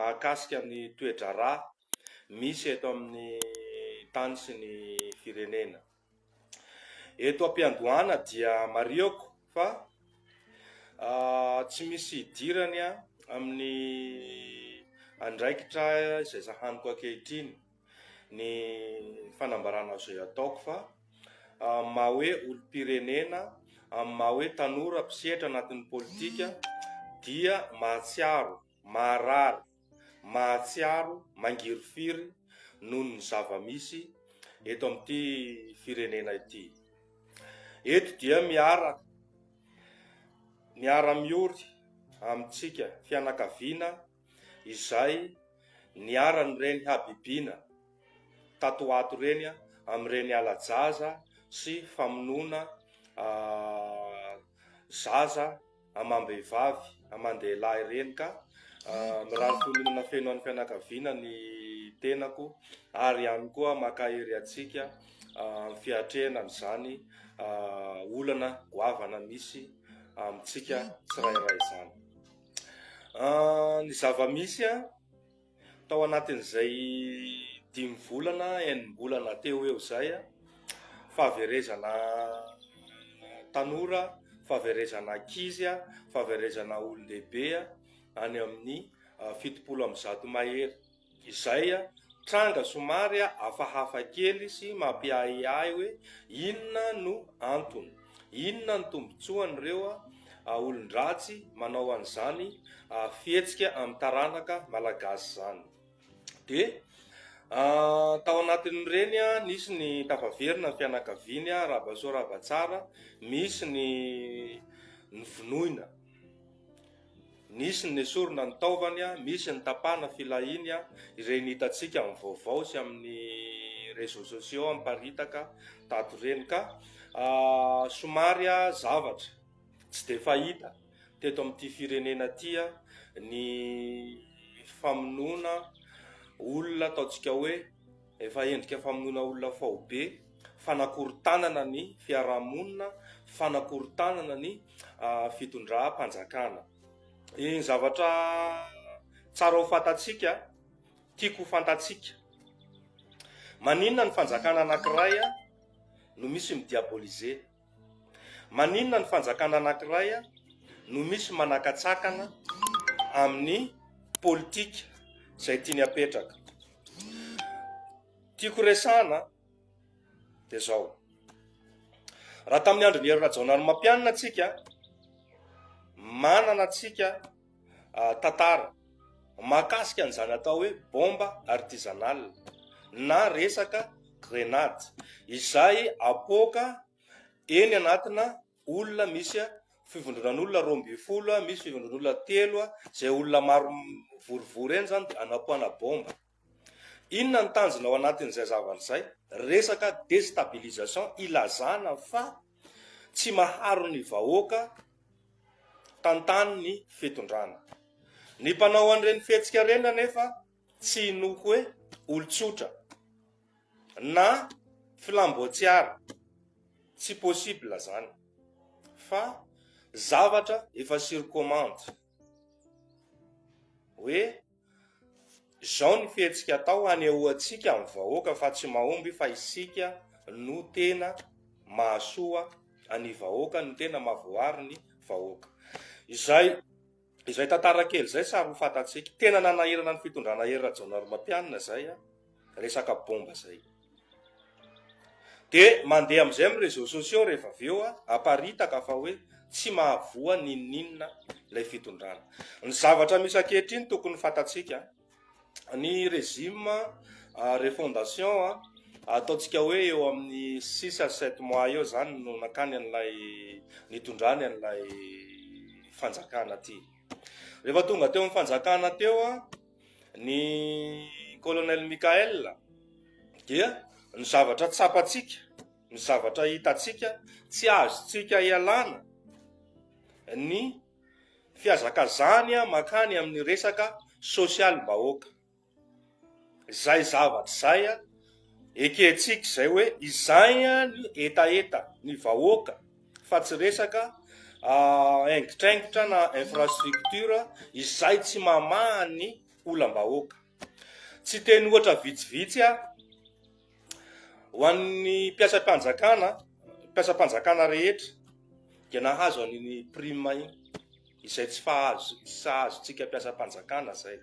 mahakasika ny toe-draharaha misy eto amin'ny tany sy ny firenena. Eto am-piandohana dia marihako fa tsy misy idirany amin'ny andraikitra izay sahaniko ankehitriny ny fanambarana izay ataoko fa amin'ny maha hoe olom-pirenena, amin'ny maha hoe tanora mpisehatra anatin'ny politika dia mahatsiaro maharary, mahatsiaro mangirifiry noho ny zava-misy eto amin'ity firenena ity. Eto dia miaraka, miara-miory amintsika fianakaviana izay niharan'ireny habibiana tato ho ato ireny amin'ireny hala-jaza sy famonoana zaza amam-behivavy aman-dehilahy ireny ka mirary fiononana feno an'ny fianakaviana ny tenako ary ihany koa mankahery antsika amin'ny fiatrehana an'izany olana goavana misy amintsika tsirairay izany. Ny zava-misy Tao anatin'izay dimy volana, enim-bolana teo ho eo izay, fahaverezana tanora, fahaverezana ankizy, fahaverezana olon-dehibe any amin'ny 170 mahery. Izay tranga somary hafahafa kely sy mampiahiahy hoe inona no antony, inona ny tombontsoan'ireo olon-dratsy manao an'izany fihetsika amin'ny taranaka malagasy izany. Dia tao anatin'ireny nisy ny tafaverina ny fianakaviany, Rabasoa Rabatsara, misy ny novonoina. Nisy ny nesorina ny taovany, misy ny tapahana filahiany, ireny hitantsika amin'ny vaovao sy amin'ny réseaux sociaux miparitaka tato ireny ka somary zavatra tsy dia fahita teto amin'ity firenena ity ny famonoana olona ataontsika hoe efa endrika famonoana olona faobe, fanakorontanana ny fiarahamonina, fanakorontanana ny fitondram-panjakana. Ny zavatra tsara ho fantatsika, tiako ho fantatsika, maninona ny fanjakana anankiray no misy mi-diaboliser? Maninona ny fanjakana anankiray no misy manakatsakana amin'ny politika izay tiany apetraka? Tiako resahana dia izao, raha tamin'ny andron'i Hery Rajaonarimampianina tsika, manana tsika tantara mahakasika an'izany atao hoe bombe artisanale na resaka grenade izay apoaka eny anatina olona misy fivondronan'olona 12, misy fivondron'olona telo, izay olona maro mivorivory eny izany dia anapoahana bomba. Inona ny tanjona ao anatin'izay zavatra izay? Resaka destabilisation ilazana fa tsy maharo ny vahoaka tantany ny fitondrana. Ny mpanao an'ireny fihetsika ireny anefa tsy inoako hoe olon-tsotra na filam-boatsiary, tsy possible zany fa zavatra efa sur commande hoe Izao ny fihetsika atao hanehoantsika amin'ny vahoaka fa tsy mahomby fa isika no tena mahasoa ny vahoaka, no tena mahavoary ny vahoaka. Izay izay tantara kely izay sary ho fantatsika. Tena nanahirana ny fitondrana Hery Rajaonarimampianina izay resaka bomba izay. Dia mandeha amin'izay amin'ny réseaux sociaux rehefa avy eo aparitaka fa hoe tsy mahavoa n'inon'inona ilay fitondrana. Ny zavatra misy ankehitriny tokony fantatsika, ny régime refondation ataontsika hoe eo amin'ny six à sept mois eo izany no nakany an'ilay nitondrany an'ilay fanjakana aty. Rehefa tonga teo amin'ny fanjakana teo Ny Colonel Michael dia ny zavatra tsapantsika, ny zavatra hitantsika, tsy azontsika ialana ny fihazakazahany mankany amin'ny resaka sosialim-bahoaka. Izay zavatra izay ekentsika izay hoe izay ny hetaheta ny vahoaka fa tsy resaka haingitraingitra na infrastructure izay tsy mamaha ny. olam-bahoaka. Tsy teny ohatra vitsivitsy aho ho an'ny mpiasam-panjakana, mpiasam-panjakana rehetra dia nahazo an'iny prime iny izay tsy fahazo tsy azontsika mpiasam-panjakana izay.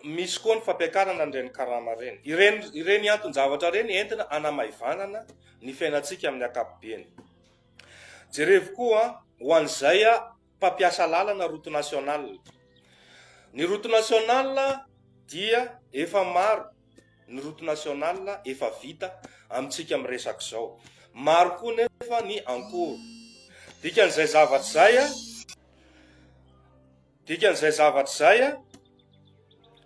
Misy koa ny fampiakarana an'ireny karama ireny. Ireny ireny anton-javatra ireny entina hanamaivanana ny fiainantsika amin'ny ankapobeny. Jerevo koa ho an'izay mpampiasa lalana route nationale. Ny route nationale dia efa maro ny route nationale efa vita amintsika miresaka izao. Maro koa nefa ny en cours. Dikan'izay zavatra izay, dikan'izay zavatra izay,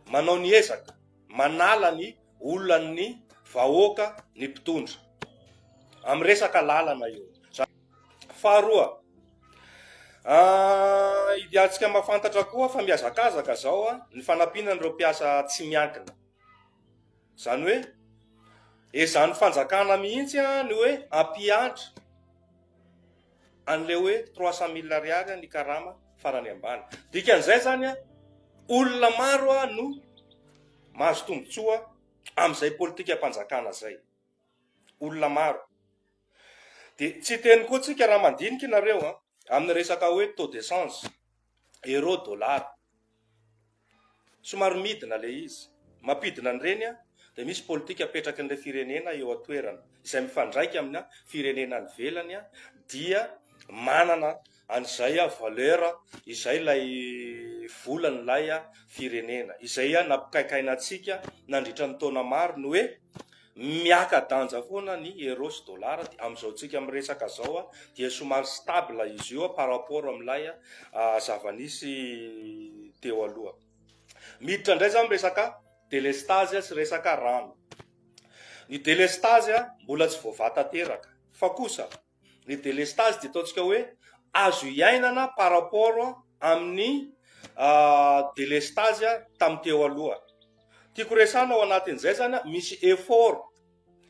manao ny ezaka manala ny olan'ny vahoaka ny mpitondra amin'ny resaka lalana io. Faharoa, idiantsika mahafantatra koa fa mihazakazaka izao ny fanampiana an'ireo mpiasa tsy miankina. Izany hoe ezahan'ny fanjakana mihitsy ny hoe hampihatra an'ilay hoe 300 mille ariary ny karama farany ambany. Dikan'izay izany, olona maro no mahazo tombontsoa amin'izay politikam-panjakana izay. Olona maro. Dia tsy hiteny koa tsika raha mandinika nareo an, amin'ny resaka hoe taux d'essence, euro dollar. Somary midina ilay izy. Mampidina an'ireny an, dia misy politika apetrakin'ilay firenena eo an-toerana, izay mifandraika amina firenena any ivelany an, dia manana an'izay valeur izay ilay volan'ilay firenena. Izay nampikaikaina antsika nandritra ny taona maro ny hoe miaka-danja foana ny euro sy dollar, dia amin'izao tsika miresaka zao dia somary stable izy io par rapport amin'ilay zava-nisy teo aloha. Miditra indray za miresaka delestazy sy resaka rano. Ny delestazy mbola tsy voavaha tanteraka fa kosa Ny delestazy dia ataontsika hoe azo iainana par rapport amin'ny delestazy tamin'ny teo aloha. Tiako resahana ao anatin'izay zany misy effort,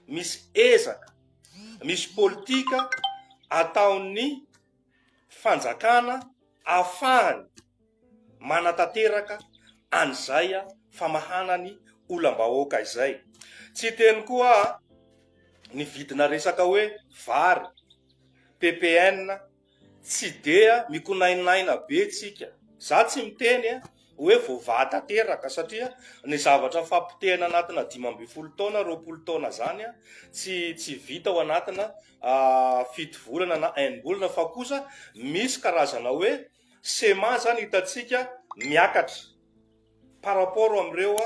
misy ezaka, misy politika ataon'ny fanjakana afahany manatanteraka an'izay famahana ny olam-bahoaka izay. Tsy hiteny koa aho ny vidina resaka hoe vary, ppn, tsy dia mikonainaina be tsika. Za tsy miteny hoe voavaha tanteraka satria ny zavatra fampotehana anatina 15 taona, 20 taona zany tsy tsy vita ao anatina 7 volana na enim-bolana fa kosa misy karazana hoe Sema zany hitantsika miakatra par rapport amin'ireo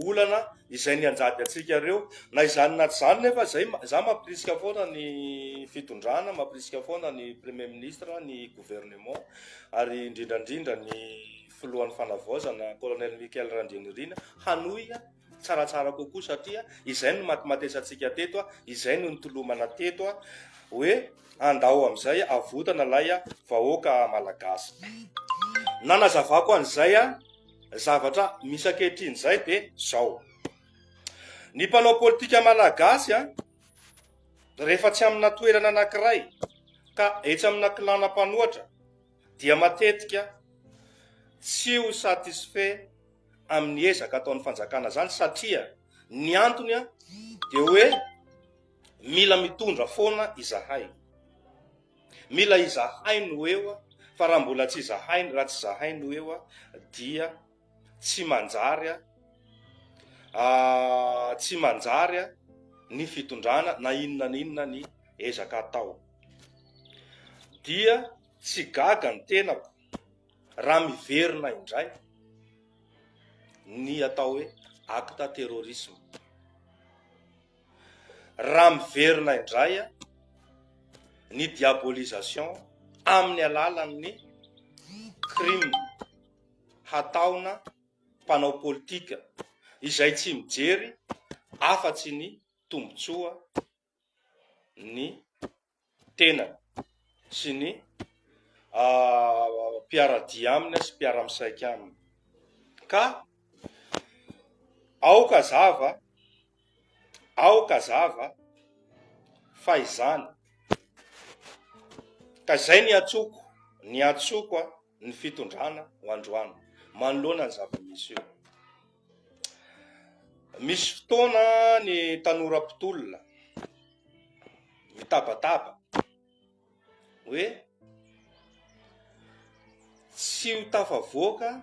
olana izay nianjady antsika ireo. Na izany na tsy izany nefa zay za mampirisika foana ny fitondrana, mampirisika foana ny premier ministre, ny gouvernement ary indrindra indrindra ny filohan'ny fanavaozana colonel Michael Randrianirina hanohy tsaratsara kokoa satria izay no nimatimatesantsika teto, izay no nitolomana teto hoe andao amin'izay avotana ilay vahoaka malagasy. Nanazavako an'izay zavatra misy ankehitriny izay dia izao. Ny mpanao politika malagasy rehefa tsy amina toerana anankiray ka etsy amina kilana mpanohatra dia matetika tsy ho satisfait amin'ny ezaka ataon'ny fanjakana zany satria ny antony dia hoe mila mitondra foana izahay. Mila izahay no eo fa raha mbola tsy izahay, raha tsy izahay no eo dia tsy manjary tsy manjary ny fitondrana na inona na inona ny ezaka atao. Dia tsy gaga ny tenako raha miverina indray ny atao hoe acte terrorisme. Raha miverina indray ny diabolisation amin'ny alalan'ny crime hataona mpanao politika izay tsy mijery afa-tsy ny tombontsoa ny tenany sy ny mpiara-dia aminy sy mpiara-misaika aminy. Ka aoka hazava, aoka hazava fa izany. Ka izay ny antsoko, ny antsoko ny fitondrana ho androany. manoloana ny zava-misy io. Misy fotoana ny tanora mpitolona mitabataba hoe tsy ho tafavoaka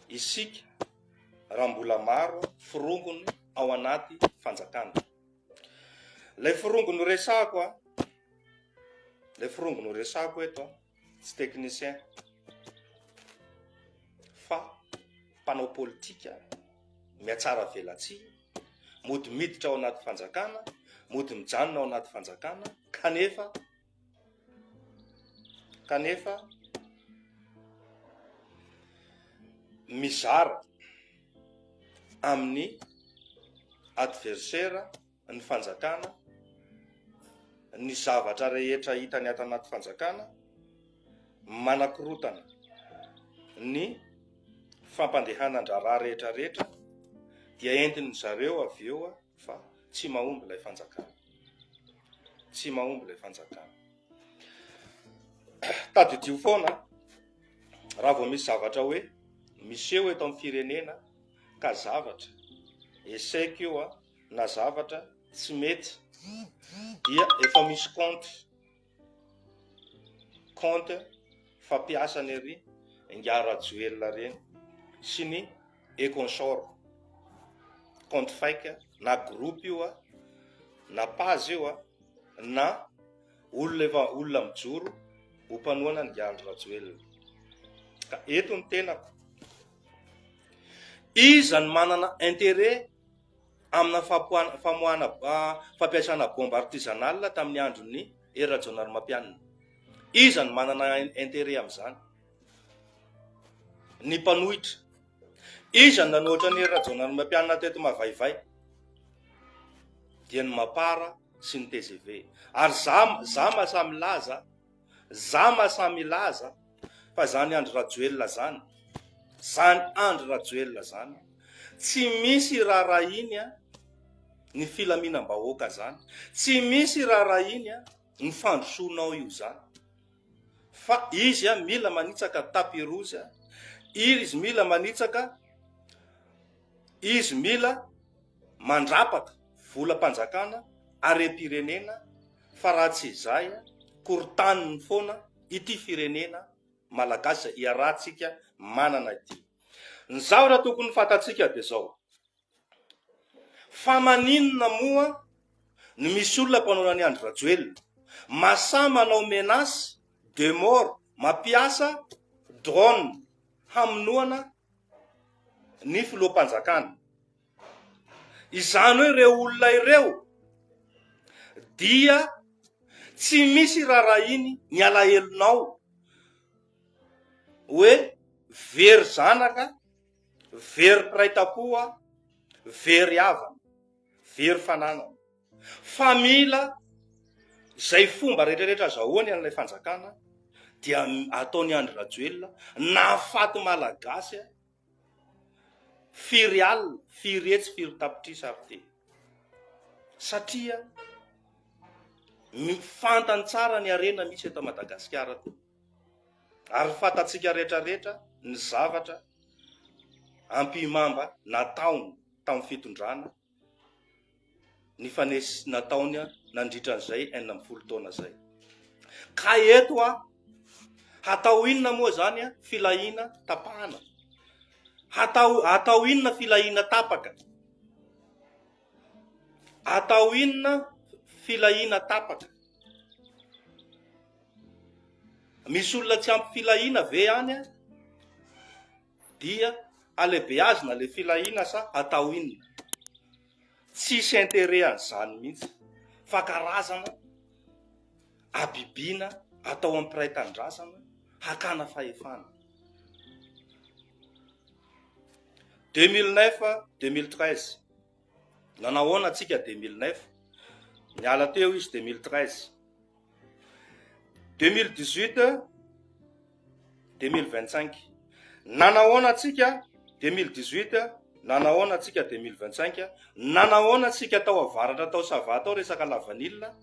isika raha mbola maro forongony ao anaty fanjakana. Ilay forongony noresahako a, ilay forongony noresahako eto a, tsy technicien fa mpanao politika mihatsara velatsihy, mody miditra ao anaty fanjakana, mody mijanona ao anaty fanjakana, kanefa kanefa mizara amin'ny adversaire ny fanjakana, ny zavatra rehetra hitany ato anaty fanjakana, manakorotana ny fampandehanan-draharaha rehetra rehetra dia entin'ny zareo avy eo fa tsy mahomby ilay fanjakana. Tsy mahomby ilay fanjakana. Tadidio foana raha vao misy zavatra hoe miseho eto amin'ny firenena ka zavatra échec io a na zavatra tsy mety dia efa misy compte compte fampiasany ery ingahy Rajoelina reny sy ny et consort compte fake na groupe io a na page io a na olona efa olona mijoro ho mpanohana an'i Andry Rajoelina ka eto ny tenako iza no manana intérêt amina famoahana fampiasana bombe artisanale tamin'ny andron'ny Hery Rajaonarimampianina iza no manana intérêt amin'izany Ny mpanohitra. Iza no nanohitra an'i Hery Rajaonarimampianina teto Mavaivay? Dia ny Mapar sy ny tgv. Ary za, za mahasahy milaza, za mahasahy milaza fa zany Andry Rajoelina zany, zany Andry Rajoelina zany, tsy misy raharahiny ny filaminam-bahoaka zany, tsy misy raharahiny ny fandrosoanao io zany. Fa izy mila manitsaka tapis rouge, izy mila manitsaka, izy mila mandrapaka volam-panjakana, harem-pirenena, fa raha tsy izay korontaniny foana ity firenena malagasy izay iarahantsika manana ity. Ny zavatra tokony fantatsika dia izao, Fa maninona moa no misy olona mpanao an'i Andry Rajoelina? Masahy manao menace de mort, mampiasa drone hamonoana ny filoham-panjakana. Izany hoe ireo olona ireo dia tsy misy raharahiany ny alahelonao hoe very zanaka Very mpiray tampo aho, very havana, very fananana. Fa mila izay fomba rehetrarehetra azahoany an'ilay fanjakana dia ataon'i Andry Rajoelina nahafaty Malagasy firy alina, firy hetsy, firy tapitrisa ary ty. Satria fantany tsara ny harena misy eto Madagasikara ty. Ary fantatsika rehetrarehetra ny zavatra ampihimamba nataony tamin'ny fitondrana nifanesy nataony nandritra an'izay 16 taona izay. Ka eto a, hatao inona moa izany a, filahiana tapahana? Hatao, hatao inona filahiana tapaka? Atao inona filahiana tapaka? Misy olona tsy ampy filahiana ve any a? Dia alebeazina le filahiana sa atao inona? Tsisy intérêt an'izany mihitsy fa karazana habibiana atao amin'ny mpiray tanindrazana hakana fahefana. 2009, 2013 nanao ahoana antsika 2009? Niala teo izy 2013. 2018, 2025 Nanahoana antsika 2018 Nanahoana antsika 2025 Nanahoana antsika tao avaratra tao Sava tao resaka lavanila?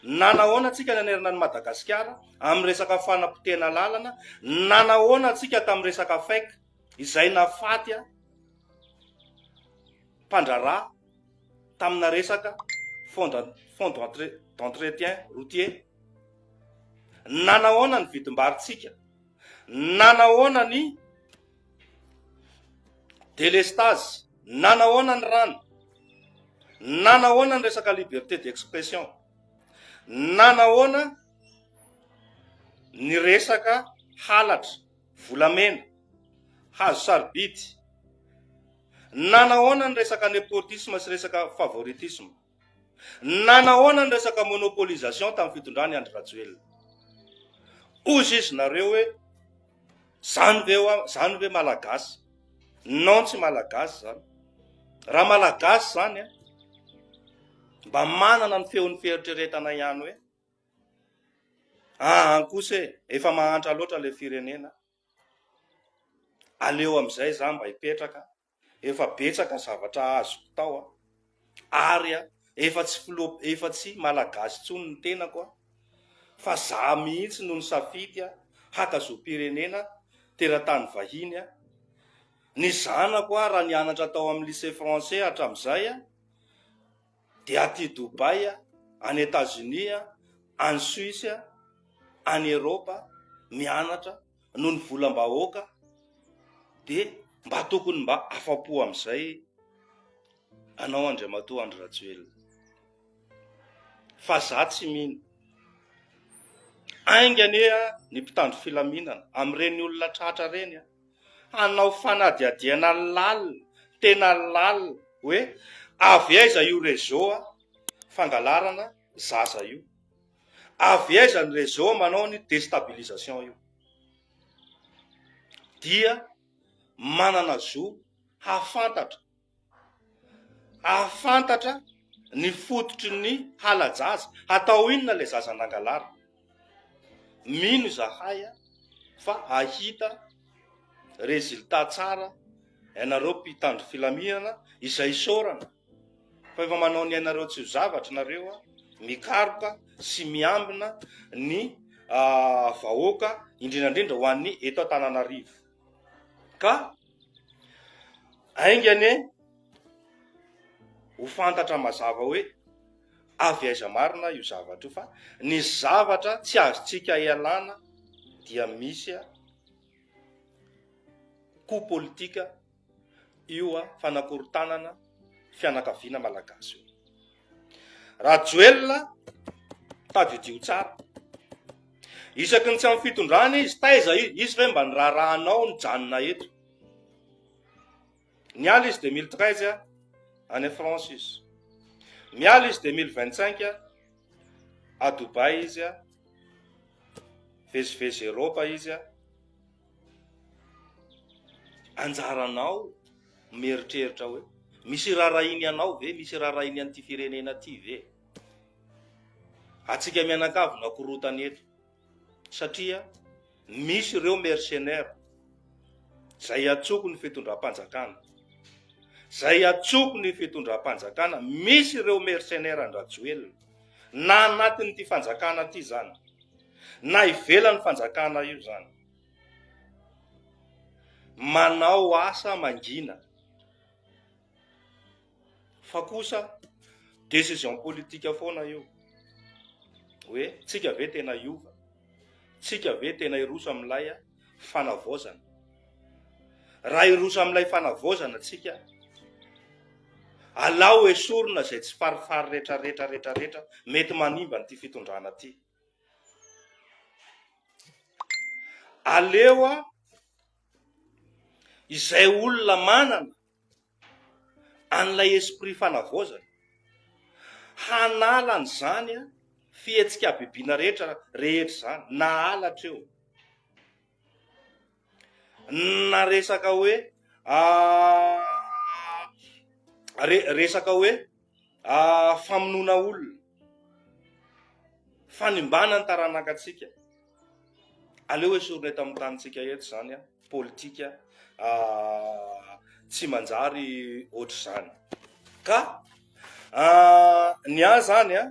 Nanahoana antsika nanerana an'i Madagasikara amin'ny resaka fanapotehana lalana, nanahoana antsika tamin'ny resaka FEC izay nafaty mpandraharaha tamina resaka fonds d'entretien routier. Nanahoana ny vidim-barintsika, nanahoana ny Délestage, nanahoana ny rano? Nanahoana ny resaka liberté d'expression? Nanahoana ny resaka halatra volamena, hazo sarobidy? Nanahoana ny resaka népotisme sy resaka favoritisme? Nanahoana ny resaka monopolisation tamin'ny fitondran'i Andry Rajoelina? Hozy izy nareo hoe zany ve hoa, zany ve malagasy? Non tsy malagasy zany. Raha malagasy zany a, mba manana ny feon'ny fieritreretana ihany hoe aa kosa e, efa mahantra loatra le firenena, aleo amin'izay za mba hipetraka Efa betsaka zavatra azoko tao a! Ary a, efa tsy filoha, efa tsy Malagasy intsony ny tenako a! Fa za mihitsy no nisafidy a, haka zom-pirenena teratany vahiny a! Ny zanako a, raha nianatra tao amin'ny lycée français hatramin'izay a, dia aty Dubaï a, any Etats-Unis a, any Suisse a, any Europe a, mianatra noho ny volam-bahoaka dia mba tokony mba afa-po amin'izay anao Andriamatoa Andry Rajoelina fa za tsy mino. Ainga anie ny mpitandro filaminana amin'ireny olona tratra ireny hanao fanadihadiana lalina, tena lalina hoe avy aiza io réseau fangalarana zaza io. Avy aiza ny réseau manao ny destabilisation io? Dia manana zo hahafantatra hahafantatra ny fototry ny hala-jaza. Hatao inona ilay zaza nangalarina? Mino izahay fa hahita résultat tsara ianareo mpitandro filaminana izay isaorana. Fa efa manao ny ainareo tsy ho zavatra nareo a, mikaroka sy miambina ny vahoaka indrindra indrindra ho an'ny eto Antananarivo. Ka ainga anie ho fantatra mazava hoe avy aiza marina io zavatra io fa ny zavatra tsy azontsika ialana dia misy coup politique io fanakorontanana fianakaviana malagasy io. Rajoelina tadidio tsara. Isaky ny tsy amin'ny fitondrana izy, taiza izy? Izy ve mba niraharahanao nijanona eto? Niala izy 2013 any France izy. Miala izy 2025 à Dubaï izy, vezivezy Europe izy. Anjaranao mieritreritra hoe misy raharahiany anao ve, misy raharahiany an'ity firenena ity ve? Antsika mianakavy no akorotana eto satria misy ireo mercenaires izay atsoko ny fitondram-panjakana, izay atsoko ny fitondram-panjakana, misy ireo mercenaires an-dRajoelina na anatin'ity fanjakana ity izany na ivelan'ny fanjakana io izany. Manao asa mangina fa kosa décision politique foana io hoe tsika ve tena hiova, tsika ve tena hiroso amin'ilay fanavaozana. Raha hiroso amin'ilay fanavaozana tsika, alao esorina izay tsy farifary retraretra retraretra mety manimba an'ity fitondrana ity. Aleo izay olona manana an'ilay esprit fanavaozana hanala an'izany fihetsika habibiana rehetra rehetra izany na halatra io na resaka hoe resaka hoe famonoana olona, fanimbana ny taranakatsika. Aleo esorina eto amin'ny tanintsika eto izany politika tsy manjary ohatr'izany. Ka ny ahy izany a.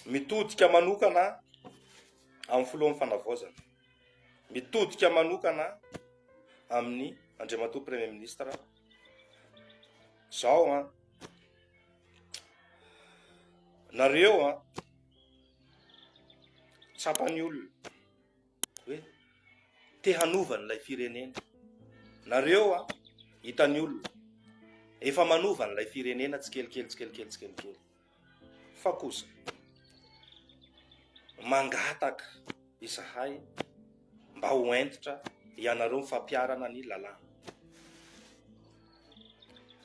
Mitodika manokana amin'ny filohan'ny fanavaozana. Mitodika manokana amin'ny Andriamatoa Premier Ministre. Zao an, nareo an, tsapan'ny olona hoe te hanova an'ilay firenena. Nareo an, hitan'ny olona efa manova an'ilay firenena tsikelikely tsikelikely tsikelikely. Fa kosa mangataka izahay mba ho hentitra ianareo ny fampiharana ny lalàna.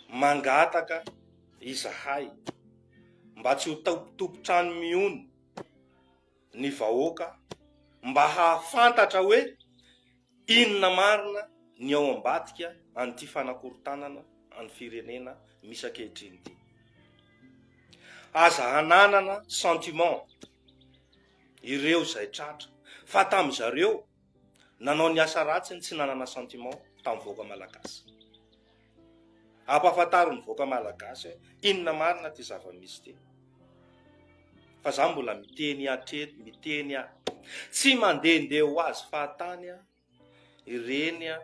Mangataka izahay mba tsy ho tompon-trano mihono ny vahoaka mba hahafantatra hoe inona marina ny ao ambadika an'ity fanakorontanana an'ny firenena misy ankehitriny ity. Aza hananana sentiment ireo izay tratra fa tamin'izareo nanao ny asa ratsiny tsy nanana sentiment tamin'ny vahoaka malagasy. Ampahafantaro ny vahoaka malagasy hoe inona marina ity zava-misy ity. Fa za mbola miteny hatreto, miteny aho. Tsy mandehandeha ho azy fahatany aho ireny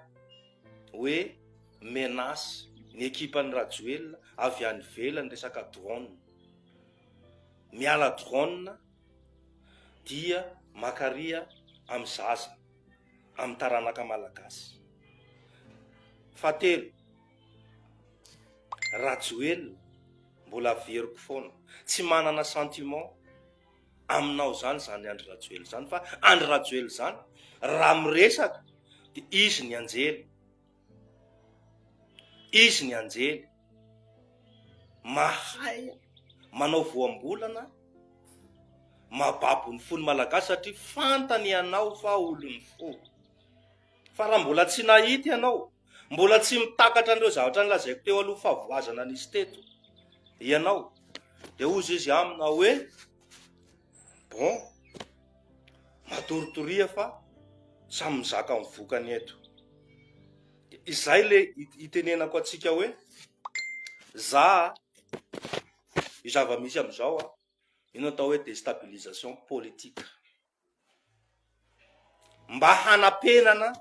hoe menace ny ekipan'i Rajoelina avy any ivelany resaka drone. Miala drone dia makaria amin'ny zaza, amin'ny taranaka malagasy. Fahatelo, Rajoelina mbola averiko foana, tsy manana sentiment aminao zany zany Andry Rajoelina zany fa Andry Rajoelina zany raha miresaka de izy ny anjely, izy ny anjely mahay manao voambolana mahababo ny fon'ny Malagasy satria fantany ianao fa olon'ny fo. Fa raha mbola tsy nahita ianao, mbola tsy mitakatra an'ireo zavatra nolazaiko teo aloha fahavoazana nisy teto ianao, dia hozy izy aminao hoe, bon, matoritoria fa samy mizaka ny vokany eto. Izay le itenenako antsika hoe, za io zava-misy amin'izao, io no atao hoe destabilisation politique. Mba hanapenana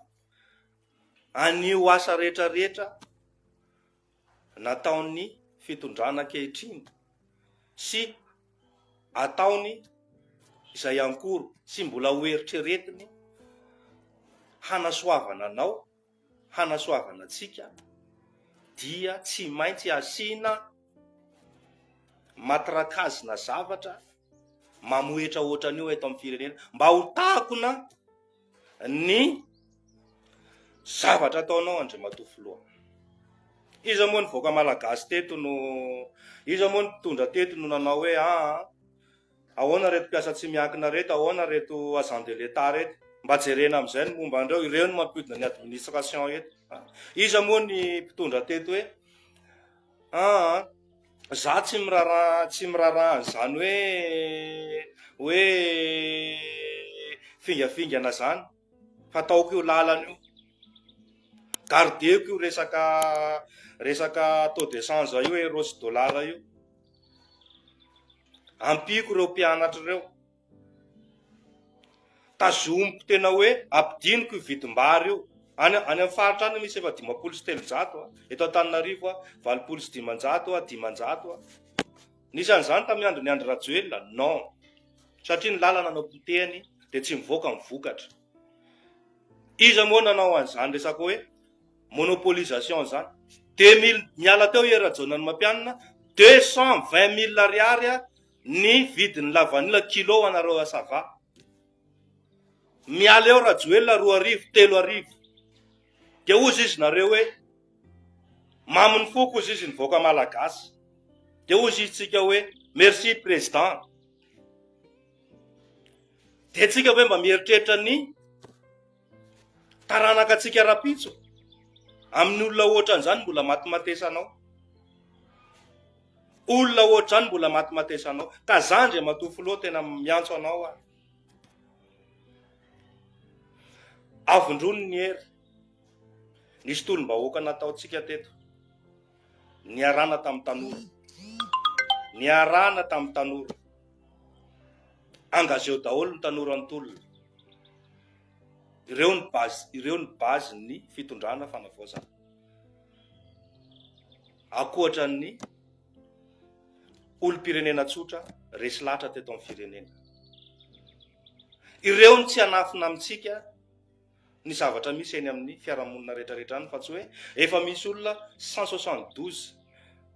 an'io asa rehetra rehetra nataon'ny fitondrana ankehitriny sy ataony izay ankoro sy mbola ho eritreretiny hanasoavana anao, hanasoavana antsika dia tsy maintsy asiana matrakazy-na zavatra mamohetra ohatran'io eto amin'ny firenena mba ho takona ny zavatra ataonao Andriamatoa Filoha. Iza moa ny vahoaka malagasy teto no iza moa ny mpitondra teto no nanao hoe aa ahoana reto mpiasa tsy miankina reto, ahoana reto agent de l'Etat reto, mba jerena amin'izay ny momba an'ireo, ireo no mampiodina ny administration eto. Iza moa ny mpitondra teto hoe aa Za tsy miraharaha tsy miraharaha an'izany hoe hoe fingafingana zany fa ataoko io lalana io. Gardeko io resaka resaka taux de change io euro sy dollar io. Ampiako ireo mpianatra ireo. Tazomiko tena hoe ampidiniko io vidim-bary io. Any any amin'ny faritra any misy efa 350 a, eto Antananarivo a, 580 a, 500 a. Nisy an'izany tamin'ny andron'i Andry Rajoelina? Non. Satria ny lalana nopotehiny dia tsy mivoaka ny vokatra. Iza moa nanao an'izany resaka hoe monopolisation izany? Deux mille, niala teo i Hery Rajaonarimampianina, 220 mille ariary Ny vidin'ny lavanila kilo ho anareo à ça va. Miala eo Rajoelina 2000 3000. Dia hozy izy nareo hoe mamin'ny foko hozy izy ny vahoaka malagasy. Dia hozy izy tsika hoe merci président. Dia tsika ve mba mieritreritra ny taranaka antsika rapitso? Amin'ny olona ohatran'izany mbola matimatesanao. Olona ohatr'izany mbola matimatesanao. Ka za Andriamatoa Filoha tena miantso anao aho. Avondrony ny hery. Nisy tolom-bahoaka nataontsika teto. Niarahana tamin'ny tanora. Niarahana tamin'ny tanora. Engageo daholo ny tanoran'ny tolona. Ireo ny base, ireo ny base ny fitondrana fanavaozana. Ankoatra ny olom-pirenena tsotra resy lahatra teto amin'ny firenena. Ireo no tsy hanafina amintsika ny zavatra misy eny amin'ny fiarahamonina rehetrarehetra any fa tsy hoe efa misy olona 172,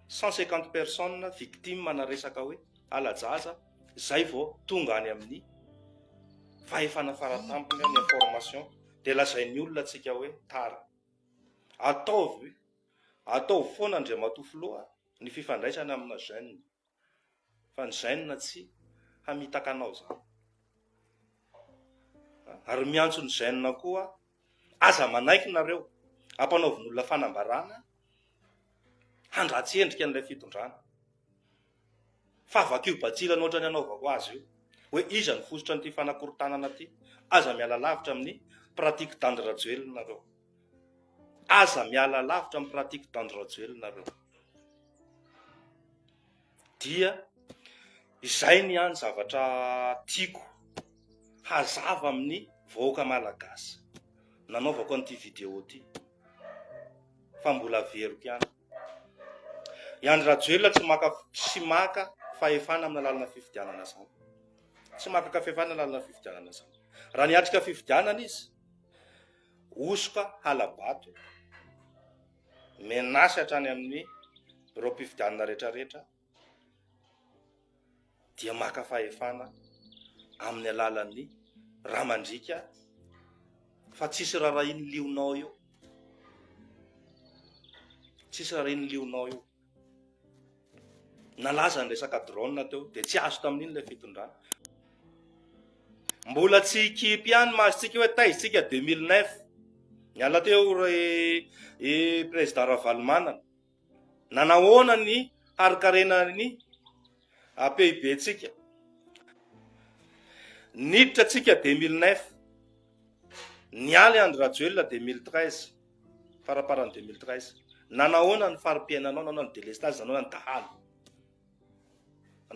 150 personnes victimes na resaka hoe hala-jaza zay vao tonga any amin'ny fahefana faratampony ny information dia lazain'ny olona antsika hoe tara. Ataovy ataovy foana Andriamatoa Filoha ny fifandraisana amina jeune fa ny jeune tsy hamitaka anao zany. Ary miantso ny jeune koa aza manaiky nareo ampanaovin'olona fanambarana handratsy endrika an'ilay fitondrana. Fa vakio batsilana ohatran'ny anaovako azy io hoe iza no fositra an'ity fanakorontanana ity. Aza miala lavitra amin'ny pratique d'Andry Rajoelina nareo. Aza miala lavitra amin'ny pratique d'Andry Rajoelina nareo. Dia izay ny hany zavatra tiako hazava amin'ny vahoaka malagasy nanaovako an'ity vidéo ity fa mbola averiko ihany. I Andry Rajoelina tsy maka tsy maka fahefana amina lalana fifidianana izany. Tsy maka fahefana lalana fifidianana izany. Raha niatrika fifidianana izy, hosoka hala-bato, menace hatrany amin'ny biraom-pifidianana rehetrarehetra, dia maka fahefana amin'ny alalan'ny rà mandriaka fa tsisy rarahin'ny lionao io. Tsisy rarahin'ny lionao io. Nalaza ny resaka drone teo dia tsy azo tamin'iny ilay fitondrana. Mbola tsy hikipy ihany masontsika hoe taiza tsika 2009. Niala teo ry i président Ravalomanana. Nanahoana ny harinkarenan'ny PIB-ntsika? Niditra tsika 2009, niala i Andry Rajoelina 2013, faramparan'ny 2013. Nanahoana ny fari-piainanao, nanahoana ny délestage, nanahoana ny dahalo?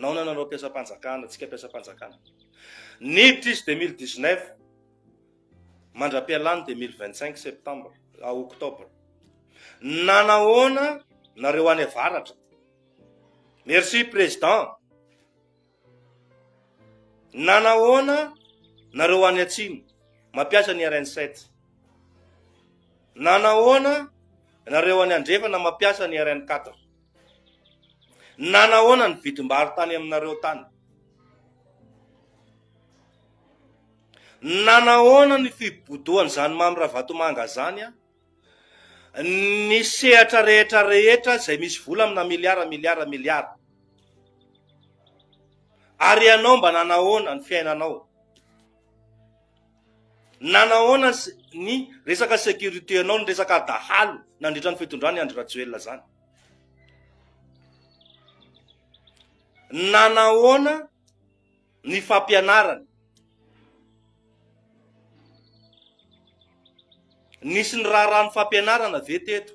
Nahoana nareo mpiasam-panjakana, tsika mpiasam-panjakana. Niditra izy 2019, mandra-pialany 2025 septembre, à octobre. Nanahoana nareo any avaratra? Merci président. Nanahoana nareo any atsimo mampiasa ny RN7? Nanahoana nareo any andrefana mampiasa ny RN4? Nanahoana ny vidim-bary tany aminareo tany? Nanahoana ny fibodoan'izany Mamy Ravatomanga zany a? Ny sehatra rehetra rehetra izay misy vola amina miliara miliara miliara. Ary ianao mba nanahoana ny fiainanao? Nanahoana ny resaka sécurité anao, ny resaka dahalo nandritra ny fitondran'i Andry Rajoelina zany? Nanahoana ny fampianarana? Nisy ny raharahan'ny fampianarana ve teto?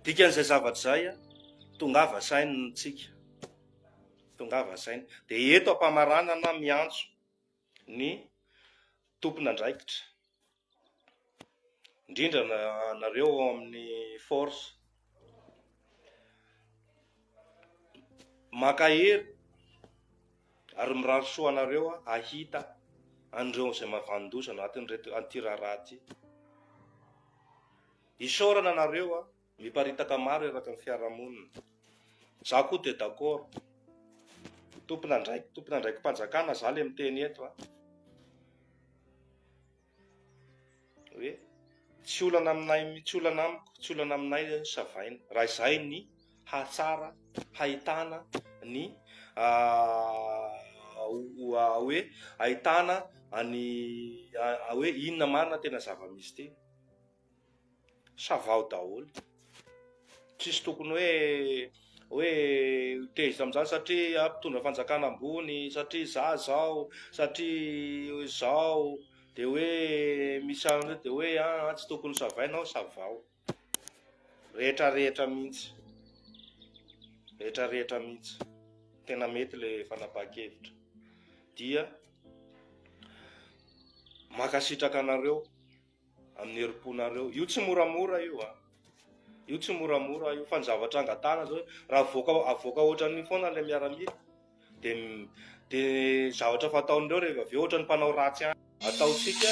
Dikan'izay zavatra izay, tongava saina tsika. Tongava saina. Dia eto am-pamaranana miantso ny tompon'andraikitra, indrindra nareo ao amin'ny force, mankahery ary mirary soa anareo hahita an'ireo izay mahavanon-doza anatin'ireto an'ity raharaha ity. Isaorana anareo Miparitaka maro eraky ny fiarahamonina. Za koa dia d'accord. Tompon'andraiki tompon'andraiki-panjakana za le miteny eto a. Hoe tsy olana aminay tsy olana amiko, tsy olana aminay savaina. Raha izay ny hahatsara hahitana ny hoe ahitana any hoe inona marina tena zava-misy ity. Savao daholo. Tsisy tokony hoe hoe ho tezitra amin'izany satria aho mpitondra fanjakana ambony, satria za zao, satria zao, dia hoe misy an'ireo dia hoe ah tsy tokony savaina aho, savao. Rehetra rehetra mihitsy. Rehetra rehetra mihitsy. Tena mety le fanapahan-kevitra. Dia mankasitraka anareo amin'ny herim-ponareo. Io tsy moramora io a. Io tsy moramora io fa ny zavatra angatahana zao raha avoaka avoaka ohatran'io foana ilay miaramila dia dia zavatra fataon'ireo rehefa avy eo ohatran'ny mpanao ratsy ihany. Ataontsika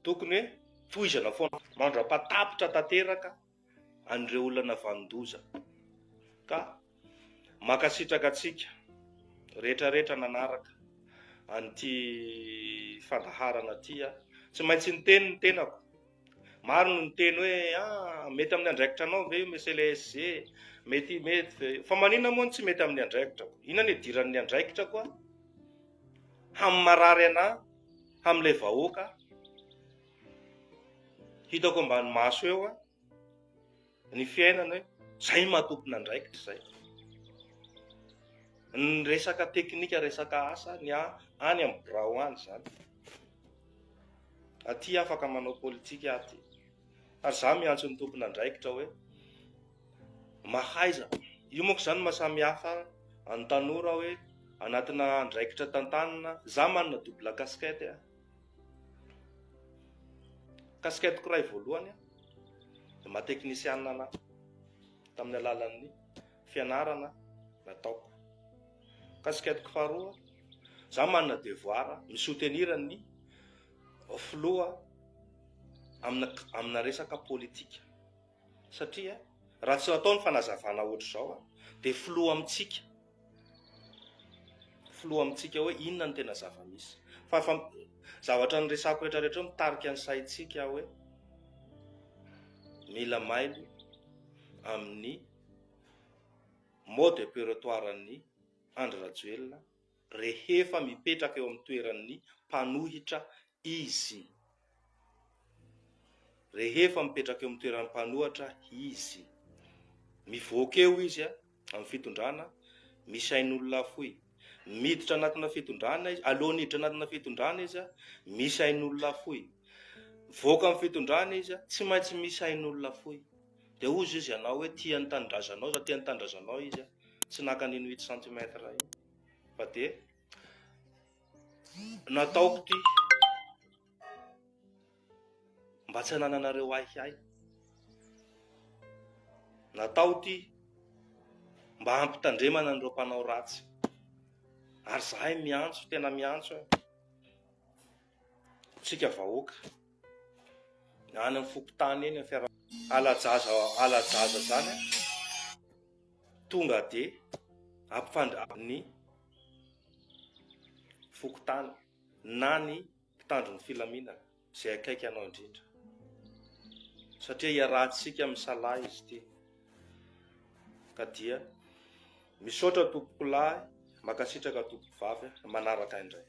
tokony hoe tohizana foana mandra-patapitra tanteraka an'ireo olona navanon-doza ka mankasitraka antsika rehetra rehetra nanaraka an'ity fandaharana ity aho. Tsy maintsy niteny ny tenako. Maro no niteny hoe ah, mety amin'ny andraikitra anao ve io Monsieur le SG? Mety mety ve? Fa maninona moa no tsy mety amin'ny andraikitrako? Inona no idiran'ny andraikitrako a? Amin'ny marary anà, amin'ilay vahoaka Hitako ambany maso eo a ny fiainana hoe zay maha tompon'andraikitra zay. Ny resaka teknika, resaka asa ny ahy any amin'ny birao any zany. Aty afaka manao politika aty. Ary za miantso ny tompon'andraikitra hoe mahaiza. Io manko zany maha samy hafa ny tanora hoe anatina andraikitra tantanina. Za manana double casquette a. Casquette-ko iray voalohany dia maha teknisianina anahy tamin'ny alalan'ny fianarana nataoko. Casquette-ko faharoa, za manana devoir mi-soutenir ny filoha amina amina resaka politika satria raha tsy natao ny fanazavana ohatr'izao dia filoha amintsika Filoha amintsika hoe inona no tena zava-misy. Fa efa zavatra niresahako rehetra rehetra eo mitarika ny saintsika hoe mila mailo amin'ny mode opératoire-n'ny Andry Rajoelina rehefa mipetraka eo amin'ny toeran'ny mpanohitra izy. Rehefa mipetraka eo amin'ny toeran'ny mpanohatra izy. Mivoaka eo izy amin'ny fitondrana, misy ain'olona afoy. Miditra anatina fitondrana izy, alohan'ny hiditra anatina fitondrana izy, misy ain'olona afoy. Mivoaka amin'ny fitondrana izy, tsy maintsy misy ain'olona afoy. Dia hozy izy ianao hoe tia ny tanindrazanao, raha tia ny tanindrazanao izy, tsy naka an'iny huit centimètres iny. Fa dia nataoko ity mba tsy hanananareo ahiahy. Natao ity mba hampitandremana an'ireo mpanao ratsy. Ary zahay miantso, tena miantso e. Tsika vahoaka. Any amin'ny fokontany eny, amin'ny fiara ala-jaza ala-jaza zany tonga dia ampifandra ny fokontany na ny mpitandro ny filaminana izay akaiky anao indrindra satria iarahantsika misalahy izy ity ka dia misaotra tompokolahy mankasitraka tompokovavy manaraka indray.